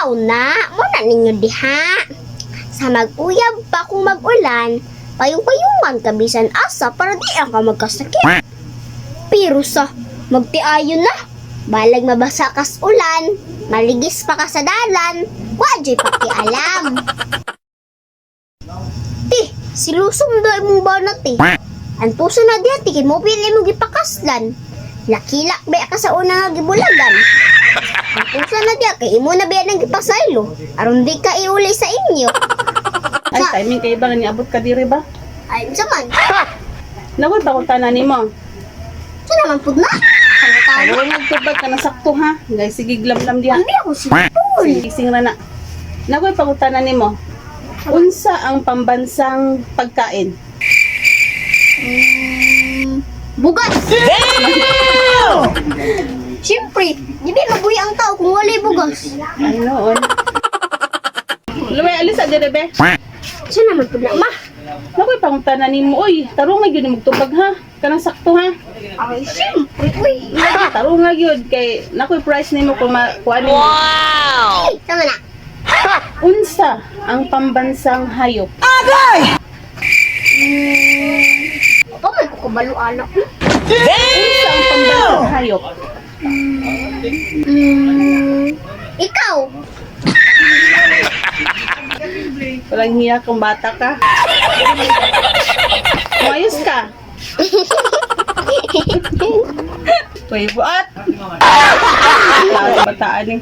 Mao na, mo na ninyo diha. Sa mag-uyab pa kung mag-ulan, payong-payungan ka bisan asa para di ang ka magkasakit. Pero sa magtiayon na, balag mabasa kas ulan, maligis pa ka sa dalan, wa jud pakialam. Ti, silusong daw imong bana ti. Antuso na diha ti kay mo pili imong gipakaslan. Lakilak ba ka sa una nga gibulagan? Antuso na diha kay imo na biya nang gipasaylo aron di ka iuli sa inyo. Ay, timing kay ba nga niabot ka diri ba? Ay, unsa man? Nakoy pangutana nimo. Unsa naman pud na? Pangutana. Tarong magtubag ka na sakto ha. Guys, sige glamlam diha. Hindi ako sipon. Gising ra na. Nakoy pangutana nimo. Unsa ang pambansang pagkain? Bugas! Siyempre, di ba mabuhi ang tao kung walay bugas? Ay noon. Luway, alis sa dire be. Unsa naman pud na, ma? Nakoy pangutana nimo oy. Tarong nga gyud magtubag ha. Kanang sakto ha. Ay, siyempre, uy. Tarong nga gyud kay nakoy price nimo kung makuha nimo. Ay, tama na. Unsa ang pambansang hayop? Pa may kukabalo anak. Unsa ang pambansang hayop? Ikaw. Walang hiya kung bata ka. Umayos ka. Uy, buat! Bataan eh.